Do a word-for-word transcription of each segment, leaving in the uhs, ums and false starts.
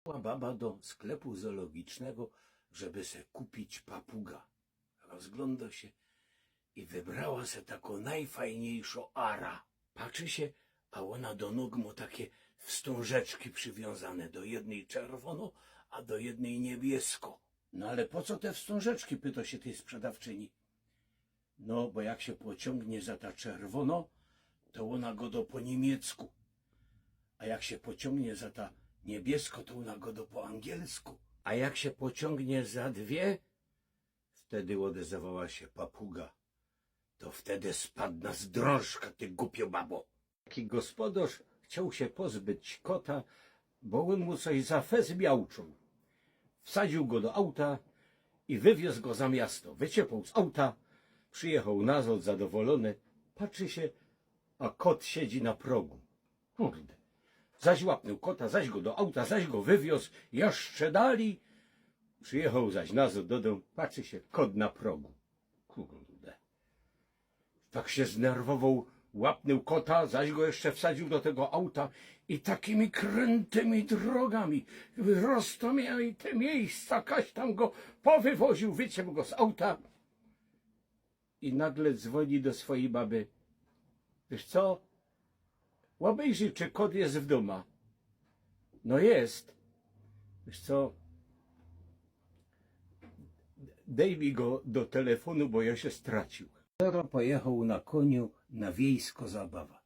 Była baba do sklepu zoologicznego, żeby se kupić papuga. Rozgląda się i wybrała se taką najfajniejszą ara. Patrzy się, a ona do nóg mu takie wstążeczki przywiązane, do jednej czerwono, a do jednej niebiesko. „No ale po co te wstążeczki?” pyta się tej sprzedawczyni. „No, bo jak się pociągnie za ta czerwono, to ona godo po niemiecku. A jak się pociągnie za ta niebiesko, to ona godo po angielsku. A jak się pociągnie za dwie”, wtedy odezwała się papuga. „To wtedy spadna z drążka, ty głupio babo”. Taki gospodarz chciał się pozbyć kota, bo on mu coś za fest miałczoł. Wsadził go do auta i wywiózł go za miasto. Wyciepał z auta, przyjechał nazad zadowolony, patrzy się, a kot siedzi na progu. Kurde. Zaś łapnął kota, zaś go do auta, zaś go wywiózł, jeszcze dalej. Przyjechał zaś nazad do domu, patrzy się, kot na progu. Kurde. Tak się znerwował, łapnął kota, zaś go jeszcze wsadził do tego auta i takimi krętymi drogami, roztomiałi te miejsca, kaś tam go powywoził, wyciął go z auta. I nagle dzwoni do swojej baby: „Wiesz co? Obejrzyj, czy kot jest w doma”. „No jest”. „Wiesz co? Dej mi go do telefonu, bo ja się stracił”. Zero pojechał na koniu na wiejsko zabawa.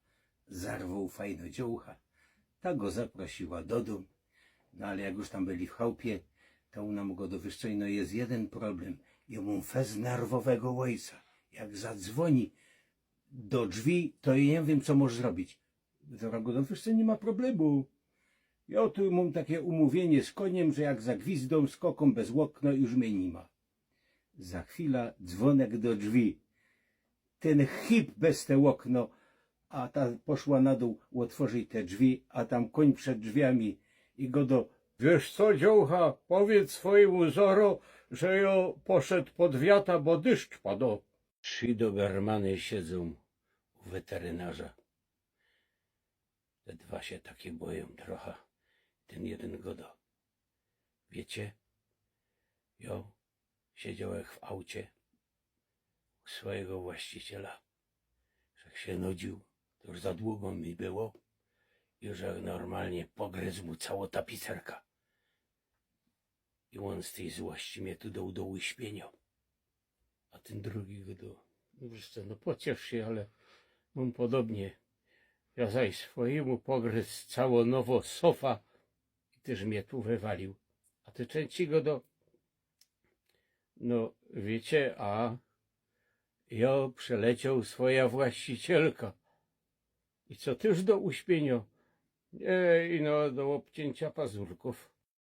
Zarwał fajno dziołcha. Ta go zaprosiła do dom. No ale jak już tam byli w chałupie, to ona mu godo: „Wiesz co, no jest jeden problem. Ja mam fest nerwowego ojca. Jak zadzwoni do drzwi, to ja nie wiem, co możesz zrobić”. Zero godo: „Wiesz co, nie ma problemu. Ja tu mam takie umówienie z koniem, że jak zagwizdą, skoką bez okno, już mnie nie ma”. Za chwilę dzwonek do drzwi. Ten chip bez te okno, a ta poszła na dół otworzyć te drzwi, a tam koń przed drzwiami i godo: „Wiesz co, dziołcha, powiedz swojemu Zoro, że ja poszedł pod wiata, bo deszcz padło”. Trzy dobermany siedzą u weterynarza. Te dwa się takie boją trochę. Ten jeden godo: „Wiecie, ja siedziałem w aucie u swojego właściciela, że się nudził, to już za długo mi było, i że normalnie pogryzł mu całą tapicerkę. I on z tej złości mnie tu dał do uśpienia”. A ten drugi godo: „No wiesz co, no pociesz się, ale mam podobnie. Ja zaś swojemu pogryzł całą nową sofę i też mnie tu wywalił”. A ten trzeci godo: „No wiecie, a ja przeleciał swoja właścicielka. I co, też do uśpienia?” „Nie, ino do obcięcia pazurków”.